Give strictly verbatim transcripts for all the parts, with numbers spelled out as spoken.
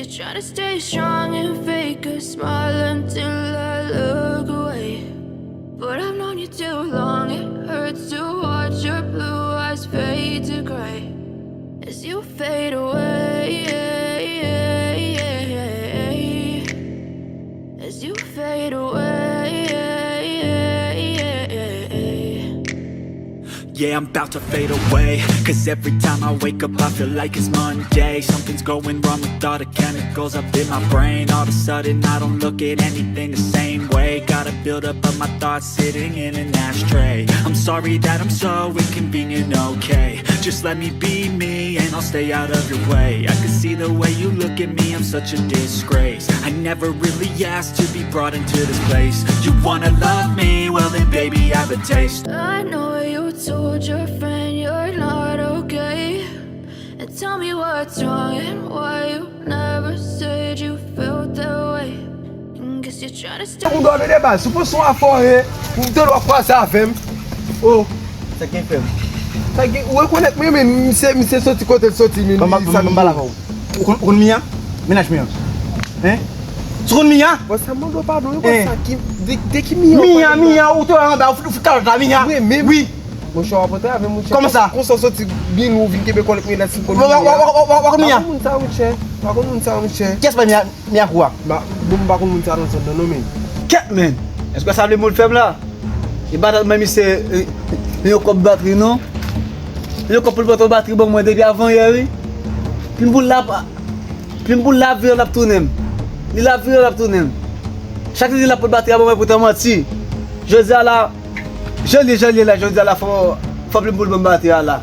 You try to stay strong and fake a smile until I look away. But I've known you too long, it hurts to watch your blue eyes fade to gray as you fade away. As you fade away. Yeah, I'm about to fade away. Cause every time I wake up, I feel like it's Monday. Something's going wrong with all the chemicals up in my brain. All of a sudden, I don't look at anything the same way. Got a buildup of my thoughts sitting in an ashtray. I'm sorry that I'm so inconvenient, okay? Just let me be me and I'll stay out of your way. I can see the way you look at me, I'm such a disgrace. I never really asked to be brought into this place. You wanna love me? Well, then, baby, I have a taste. I know you told your friend you're not okay. And tell me what's wrong and why you never said you felt that way. And guess you're trying to stay. Ou dòmi de baz, sou pon sou afòre, ou te dwa kwaze avè m. Oh, Sa gen fè m. Sa gen, ou rekonèt mwen, men misye, misye soti kote l soti, men Ban m li sa ban m pale avè w. Ou konn ou konn Mia? Mennaj Mia. Hein? Ou konn Mia? Bon, sa mande w padon, wi, Eh. bon, sa ki, de, de ki Mia w Mia, pale la? Mia, ou te anba, ou fout kalòt la, Mia. Mwen menm? Wi. Monchè, w ap antre avè m, monchè. Kòman sa? Konsa w soti bin ou vin kenbe kòlèk mwen la, si m konn Wa- wa- Mia. wa- wa- wa- wa konn Pa Mia? konn moun sa, monchè. Pa konn moun sa, monchè. Kiyès pa Mia, Mia kou a? Ma, bon, m pa konn moun sa nan zòn nan, non, men. Kèt, men. Èske sa vle moun fè m la? E pa tèlman misye, eh, eh, yon kòb batri, non. Yon kòb pou l pote yon batri ban mwen depi avan yè, wi. Plim pou l la, plim pou l la vire l ap tounen m. Li la vire l ap tounen m. Chak li di l ap pote batri a ban mwen pou te manti. Jodi a la, jan li, jan li ye la, jodi a la, fò, fò plim pou l ban m batri a la.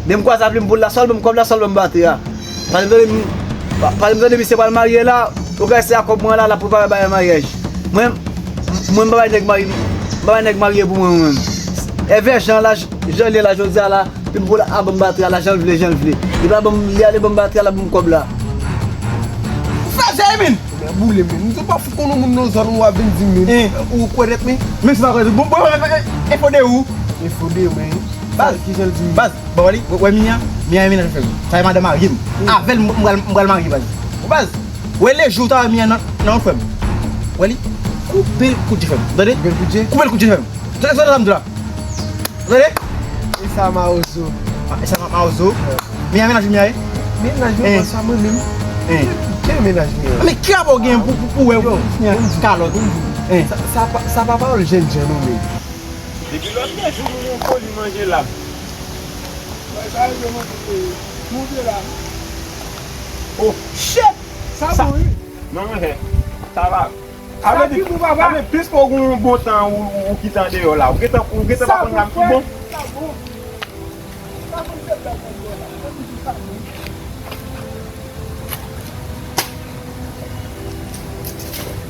Depi m kwaze a plim pou l la, swa l ban m kòb la, swa l ban m batri a. Pase m tande, pa- pase m tande misye pral marye la, ou ka se a kòb mwen la, l ap prepare bagay maryaj. Mwen, mwen m pa bay nèg marye, m pa bay nèg marye pou mwen, mwen. Evè jan la, jan li ye la, jodi a la, plim pou l a ban m batri a la, jan l vle, jan l vle. Li pa ban m, li ale ban m batri a la, ban m kòb la. Ou fè zè, men! Mè boule, men. M di w pa fout konn yon moun nan zòn ou ap vin di m, men. Eh. Ou kwè nèt, men. Menm si pa kwè, bon, bon, bon, bon, enfo de ou? Enfo de mwen. Baz, Ki jan l di m? Baz, bon, wè li, wè, wè Mia, Mia e mennaj fè m. Sa e madanm marye m. Avè l, m, m pral, m pral marye, baz. Baz, wè le jou ta wè Mia nan, nan yon fè m. Wè li, koupe l kout je fè m. Tande? Koupe l kout je? Koupe l kout je fè m. Tande sa m di la? Tande? E sa mawozo. E sa mawozo. Mia mennaj Mia ye? Mennaj Eh. mwen, sa mwen menm. Eh. Ki mennaj mwen? Men ki rapò gen pou, pou, pou wè ou fè kalòt? Eh. Sa, sa pa, sa pa pawòl jènjan, non, men. Depi lòt lè jou nou gon foli manje la. Sa yo manje, manje la. Oh shit! Sa bon, wi. Non, monchè. Sa va. Sa pi bon, papa. Sa vle di, plis ke w gen yon bon tan ou, ou, ou kite andeyò la. Ou gentan, ou gentan pa konn la ki bon. Sa bon. Sa bon, se bèl, bèl, bèl. Sa bon.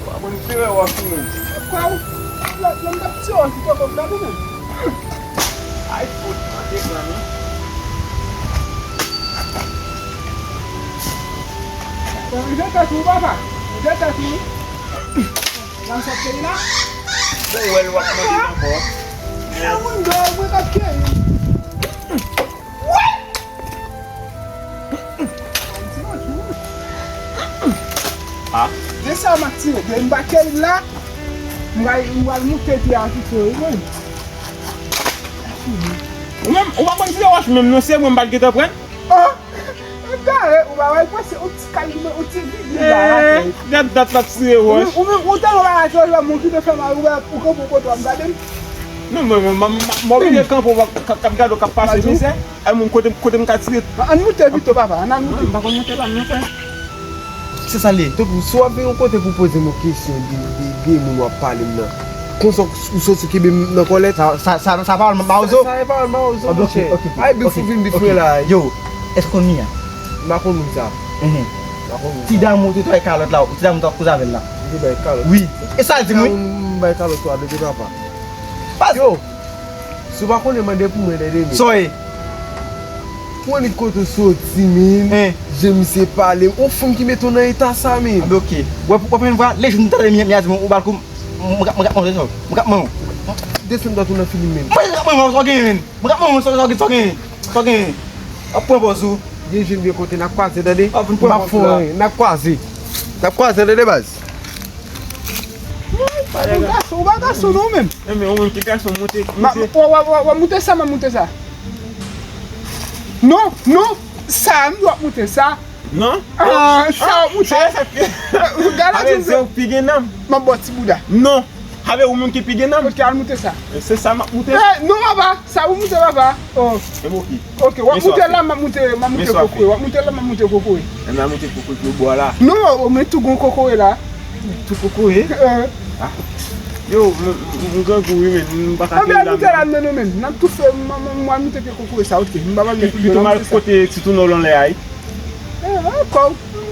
Pa konn tire wòch ou menm. Kwa ou? Lè, lè m t ap tire wòch ou poko m nan ou menm. Ay, fout, mande gran, non. Bon, rive tèt ou, papa. Rive tèt ou. Nan sòt peyi la. Bon, wè l w ap mande ankò. E moun dò, mwen k ap keyi. Ah. De sa m ap tire, de m pa keyi la. M pral, m pral moute pye a kite wi mwen. Ou menm, ou pa konn tire wòch menm non, se mwen m pa t gentan pran. Oh! Egare, ou pa wè l pase yon ti kay mwen, yon ti vide la. Eh, gad dat l ap tire wòch. Ou menm, ou tèlman pa raje, ou menm ou kite fè mal, ou wè, ou kanpe yon kote w ap gade m. Non, mwen, mwen, mwen, mwen oblije kanpe w k ap gade w k ap pase mizè. Ay, moun, kote, kote m ka tire. Ann moute pito, papa, ann al moute. M pa konn moute la, non, frè. Se sa l ye. Tankou, si w ap vin yon kote pou poze m yon kesyon de, de, de moun w ap pale m nan, konsa w soti kenbe m nan kòlèt? Sa, sa, sa, sa pawòl mawozo? Sa, sa e pawòl mawozo, Ok, monchè. ok, Ay, bif ok, ou vin bif ok. Mwen la. Yo, èske w konn Mia? M pa konn moun sa. Mhm. M pa konn moun Ti sa. damou te bay kalòt la, ti damou t ap koze avè l la. Li te bay kalòt. Wi. E sa l di m, wi. M bay kalòt tou a, tande papa. Baz. Yo, si w pa konnen, mande pou mwen, tande, men. Sa w ye? Ou annik kote w soti, men. Hein. Jan misye pale. Yon fanm ki mete w nan eta sa, men. Anben, ok. Wè, wè, premye fwa, le jou m tande Mia, Mia di m, ou bal kou, m, m, m, m, m, m, Desann dwat ou nan figi m, men. Mwen, mwen, mwen, sa w genyen, men. Mwen, mwen, sa w genyen, sa w genyen. Sa w genyen. Ap pran pòz ou. Gen jwenn byen kote n ap kwaze, tande? Ap vin pran M ap pòz fon la. Ren, n ap kwaze. N ap kwaze, tande, baz. Ou pa gason, ou pa gason non, menm. Enben, ou menm ki gason, moute, moute. W ap moute sa, m ap moute sa. Non, non, sa, m di w ap moute sa. Non? Ah, sa, w ap moute. Gade la, di w pi gen nanm. M ap bò ti bouda. Non. Avè ou menm ki pi gen nanm. Ok, al moute sa. Se sa m ap moute. Eh, non, papa, sa ou moute, papa. Oh. E bon, ki? Ok, w ap moute la, m ap moute, m ap moute kokoye. W ap moute la, m ap moute kokoye. E m ap moute kokoye pi bò la. Non, o, men tou gon kokoye la. Tou kokoye? Eh. Ah. Yo, m, m, m grangou wi, men m pa ka fè la. Anben, al moute la, non, non, men. N ap tou fè, m, m, m, m al moute pye kokoye sa, ok. M pa pral met pye la, m al moute sa. Pito m al kote ti tounòl anlè a, wi. Eh, ankò.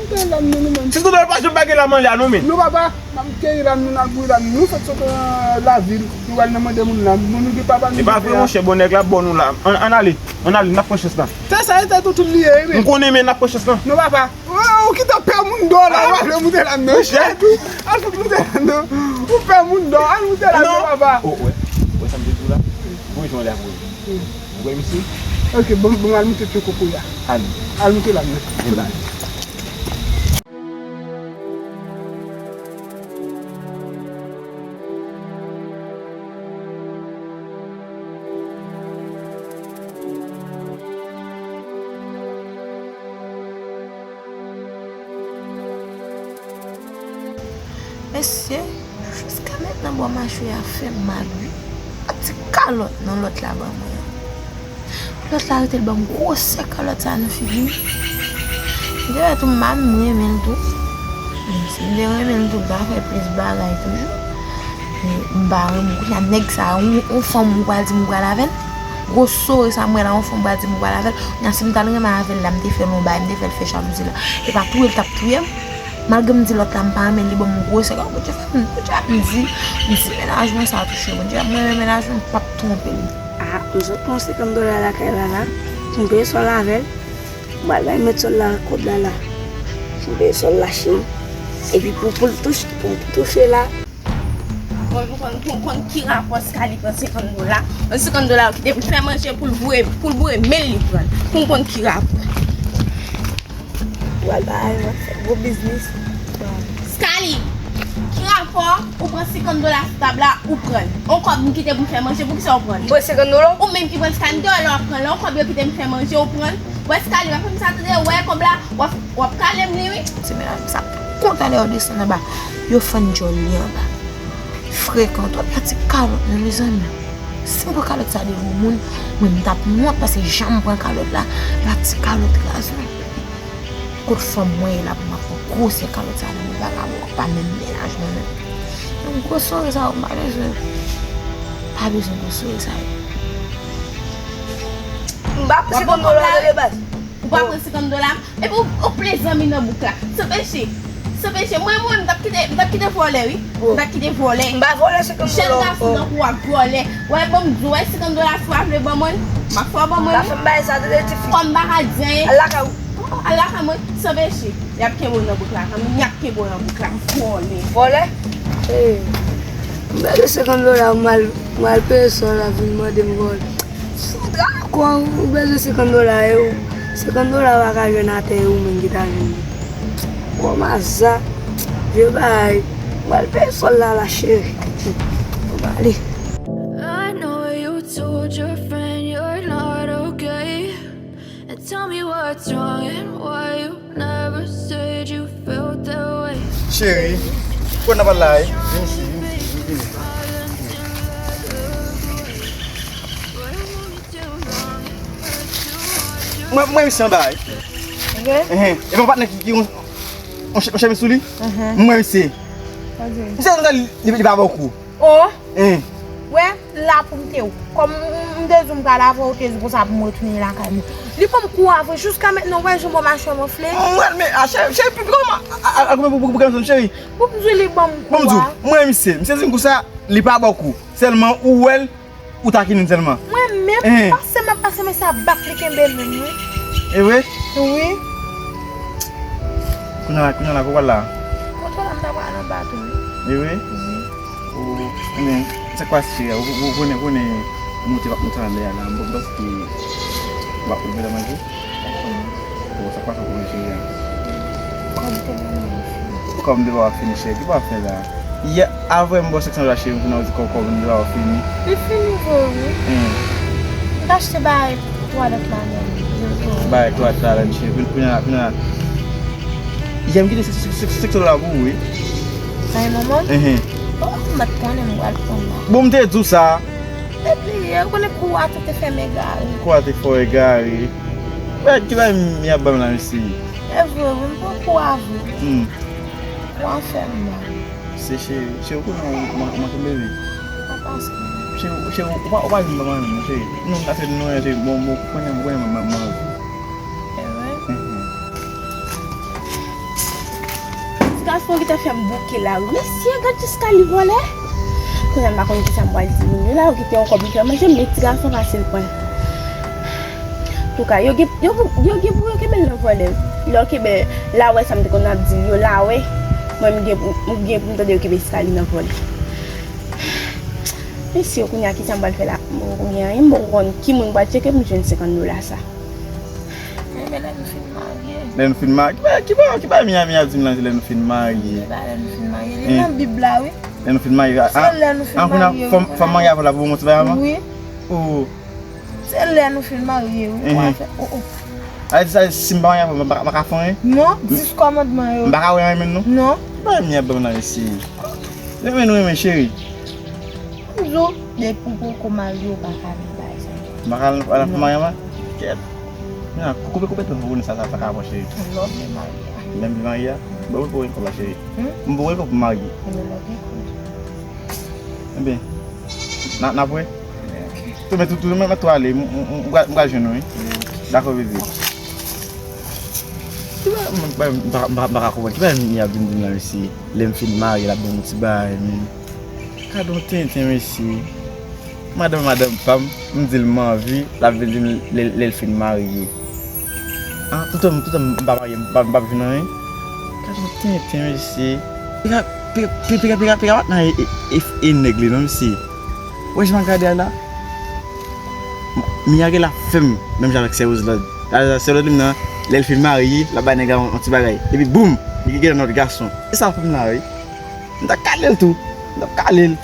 Ti tounòl pa janm pa gen lam anlè a non, men. Non, papa, m ap keyi lam, nou n al bouyi lam. Nou fèk sot, euh, lavil, nou al nan mande moun la. Bon, nou gen papa, nou gen pè a. E pa vre, monchè, bon nèg la, bon nou la. Ann, ann ale, ann ale, n ap pran chans la. Tè sa, e tè toutoun li ye, wi, men. M konnen, men n ap pran chans la. Non, papa. Ou, ou kite pè moun dò la, ou pa vle moute lam, non. Monchè. Al fout moute lam, non. Ou pè moun dò, al moute lam, non, papa. Oh, wè. Wè sa m te di w la? Voye jan w lè a voye. Ou wè misye? Ok, bon, bon, al moute pye kokoye a. Al. Al moute lam nan. Ebay. Mesye, jiska mentnan bò machwè a fè m mal wi. Yon ti kalòt nan lòt la ban mwen an. Lòt la rete l ban m gwosè kalòt sa nan figi m. M te wè tou m pa menm renmen l tou. Si m te renmen l tou, l ta fè plis bagay toujou. Men m pa renmen l. Kounye a nèg sa, yon, yon fanm ou pral di m ou pral avè l. Gwo sore sa m wè la, yon fanm ou pral di m ou pral avè l. Kounye a si m t al renmen avè l la, m te fè l yon bagay, m te fè l fè jalouzi la. E pa touye l t ap touye m. Malgre m di lòt la m pa renmen l, li ban m gwo sèk. Bondye fè m, Bondye ap di, m di mennaj mwen sa touche. Bondye ap renmen mennaj mwen, m p ap twonpe l. Ah, m sot pran senkant dola lakay la la. M peye sòl avè l. M pral bay mèt sòl la kòb la la. M peye sòl la, cheri. Epi pou, pou l touche, pou l touche la. Bon, pou konn, pou konn ki rapò Scaly pran senkant dola. Bon, senkant dola yo kite pou l fè manje, pou l boure, pou l boure men l li pran l. Pou konn ki rapò. Pral bay mwen fè gwo biznis. Scaly, ki rapò ou pran senkant dola sou tab la, ou pran l? On kòb m kite pou m fè manje, poukisa ou pran l? Mwen senkant dola? Ou menm ki pran l, Scaly, m te wè lè w ap pran l, on kòb yo kite m fè manje, ou pran l? Wè Scaly, pa fè m sa tande, wè kòb la, w ap, w ap kale m li wi. Ti medam sa kontan lè yo desann anba, yo fann djòl li anba. Frekan twòp, yon ti kalòt non mezanmi. Si m pran kalòt sa devan yon moun, mwen m t ap wont paske jan m pran kalòt la, yon ti kalòt raz non. Kot fanm mwen ye la pou m ap pran gwosè kalòt sa nan men vagabon, pa menm mennaj mwen menm. Yon gwo sore sa yo, m pa bezwen. Pa bezwen gwo sore sa yo. M pa pran senkant dola de baz. Ou pa pran senkant dola? Epi ou, ou plen zanmi nan bouk la. San peche. San peche. Mwen, mwen, m t ap kite, m t ap kite vòlè, wi. M t ap kite vòlè. M pa vòlè senkant dola ankò. Jèn gason tankou w ap vòlè. Wè, ban m di w, wè, senkant dola si w pa vle ban mwen, m ap fè w ban mwen. Pa fè m bagay sa, tande ti fi. Kòm m pa ka di anyen. Al lakay ou. Oh, al lakay mwen, san peche. Y ap kenbe w nan bouk la, y ap kenbe w nan bouk la, vòlè. Vòlè? Hey, m pèdi senkant dola, m al, m al peye sòl la, vin mande m vòlè. Foutra ankò, ou bezwen senkant dola e ou, senkant dola pa ka jwenn atè e ou menm ki ta jwenn li. Kòmansa, vye bagay. Mwen al peye sòl la la cheri. Mwen ale. I know you told your friend you're not okay. And tell me what's wrong and why you never said you felt that way. Cheri, kò nan pale la, eh? Vin isi, vin isi, vin isi. Mwen, mwen, misye anba, eh? Ok. Ehe. E pa patnè ki, ki yon, yon chè-, yon chèmiz sou li? Mhm. Mwen, misye. Misye antre, li, li pa bò kou. Oh. Eh. Wè, la pou m te ou. Kòm m, m te di w m pral avè w, ou te di konsa pou m retounen lakay mwen. Li ban m kou a vre, jiska mentnan, wè jan bò machwè m anfle. Mwen, men, a, chè, chè, pi, pi, kòman? A, a, a, kòman pou, pou, pou, pou, cheri? Pou m di w li ban m kou a. Ban m di w, mwen, misye, misye di m konsa, li pa bò kou. Sèlman, ou wè l, ou takine l sèlman. Mwen menm, eh, pase m ap pase, men se a bak li kenbe menm, wi. E vre? Wi. Kounye a, kounye a la, kote w pral la? Kote w la, m ta pral anba tou, wi. E vre? Wi. O, men, sa k pase, cheri a? Ou, ou, ou konnen, konnen, moute p ap moute anlè a la. M panse w ap ouvri la manje. O, sa k pase, ou konnen, cheri a? Kòm te renmen yon fi. Kòb m te ba w fini, cheri, ki pa fè la? Yè, avè m ba w senk san dola, cheri, m tounen w di kòb, kòb m te ba w fini. Li fini vre, wi. Hmm. M t achte bay twa lòt la menm. Bay twa lòt la, cheri, vin, vin la, vin la. Yè m kite senk san dola pou ou, wi. Ay, manman? Enhen. Oh, m pa t konnen m pral pran la. Bon, m te di w sa. Epi, ou konnen kou a tou te fè m egare. Kou a te fè w egare. Bèt, ki bay m y ap ban m la, mesye? E vre, wi, m pran kou a vre. Hmm. Kou a fè m mal. Se cheri, cheri, ou konnen ou man-, manke m bebe. Pa pase. Cheri, cheri, ou pa, ou pa janm ban m anyen, non, cheri. Non, m ta fè nou anyen, cheri. Bon, bon, konnen, konnen, man, man. E vre? Mhm. Ti gason ki te fè m bouke la, wi. Mesye, gad jiska li vòlè. Kounye a m pa konn kisa m pral di moun yo la, yo kite yon kòb li fè manje, men ti gason fasil pran. Antouka, yo gen, yo, yo gen pou yo kenbe l nan vòlè. Lè yo kenbe l, la wè sa m te konn ap di l yo, la wè. Mwen, m gen pou, m gen pou m tande yo kenbe jiska li nan vòlè. Mesye, kounye a, kisa m pral fè la? M poko gen anyen, m poko konn ki moun pral tcheke m jwenn senkant dola sa. Enben, lè nou fin marye. Lè nou fin marye. Ki ba, ki ba, ki ba Miami ap di m lan, se lè nou fin marye. Se pa lè nou fin marye. Li nan Bib la, wi. Lè nou fin marye. Se lè nou fin marye, wi. An, kounye a, fò m, fò m marye avè w la pou m wè yon ti bagay avan? Wi. Oh. Se lè nou fin marye, wi. Mhm. Ou a fè, oh, oh. A di sa, si m pa marye avè w, m pa, m pa ka fè anyen? Non, dis kòmandman yo. M pa ka wè anyen menm, non? Non. Ki bagay Miami ap ban m la, mesye? Renmen nou renmen, cheri. M di w, depi w poko marye, w pa ka vin bay sa. M pa ka al, al marye anba? Kèt. Nan, koupe, koupe tou, pou nou sa, sa, sa ka bon, cheri. Lè w vle marye a. Lè m vle marye a? Bon, m poko gen kòb la, cheri. Hmm? M poko gen kòb pou m marye. Enben, lè w gen kòb. Enben, n a, n ap wè. Ok. Tou, men tou, tou, men, men tou ale, m, m, m, m pral, m pral jwenn ou, wi. Ok. Dakò, bebe. Ki bagay, m, m, m, m pa, m pa, m pa ka konprann. Ki bagay Miami ap vin di m la, mesye? Lè m fin marye, l ap ban m yon ti bagay, men. Gad yon tenten, mesye. Madanm, madanm pa m, m di l m anvi, l ap vin di m lè, lè l fin marye. An, toutan, toutan m pa marye, m pa, m p ap jwenn anyen. Gad yon tenten, mesye. Piga, piga, piga, piga, piga, piga, pa t nan e, e, e, e nèg li non, mesye. Wè jan m ap gade a la. M, Mia gen la fè m, menm jan avèk sè Roselande. La, sè Roselande menm nan, lè l fin marye, l ap bay nèg la yon, yon ti bagay. Epi boum, li gen lòt gason. Se sa fè m la, wi. M t ap kale l tou. M t ap kale l.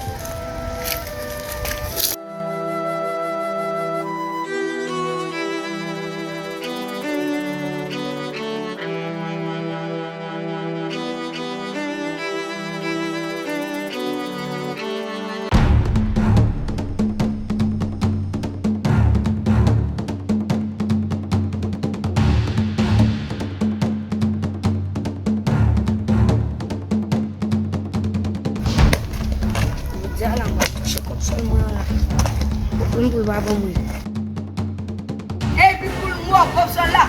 Jodi a la, m ap touche kòb sòl mwen an la. Pou m pou l pa ban mwen. Epi pou l mò kòb sòl la.